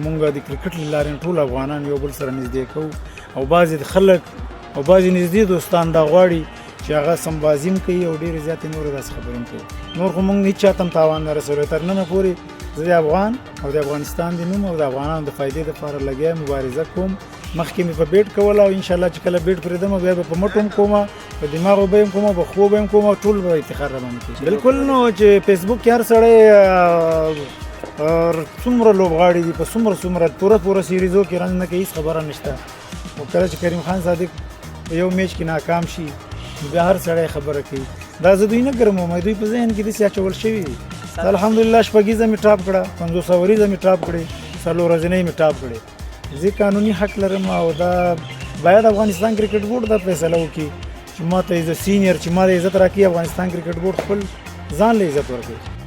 مونږ د کرکټ له لارې ټول افغانان یو بل سره نږدې کوو، او بعضې خلک او بعضې نږدې دوستان دا غواړي چې هغه سمبازي هم کوي او ډېرې زیاتې نورې داسې خبرې هم کوي. نور خو مونږ هېچا ته هم تاوان نه رسولی. تر ننه پورې زه د افغان او د افغانستان د نوم او د افغانانو د فایدې لپاره لګیا مبارزه کوم. مخکې مې په بیټ کوله او انشاءالله چې کله بیټ پرېږدم، بیا به په مټو هم کوم، په دماغو به هم کوم، په پښو به هم کوم، ټول به افتخار را باندې کوي. بالکل، نو چې فیسبوک کې هر سړی څومره لوبغاړي دي، په څومره څومره پوره پوره سیریزو کې رن نه کوي، هېڅ خبره نشته. خو کله چې کریم خان صادق په یو میچ کې ناکام شي، بیا هر سړی خبره کوي. دا زه دوی نه ګرموم، دوی په ذهن کې داسې اچول شوي دي. الحمدلله، شپږیزه مې ټاپ کړه، 50 اوریزه مې ټاپ کړې، څلور ورځنۍ مې ټاپ کړې. زه قانوني حق لرم او دا باید افغانستان کرکټ بورډ دا فیصله وکړي چې ما ته as senior چې ما ته عزت راکړي. افغانستان کرکټ بورډ خپل ځان له عزت ورکړي.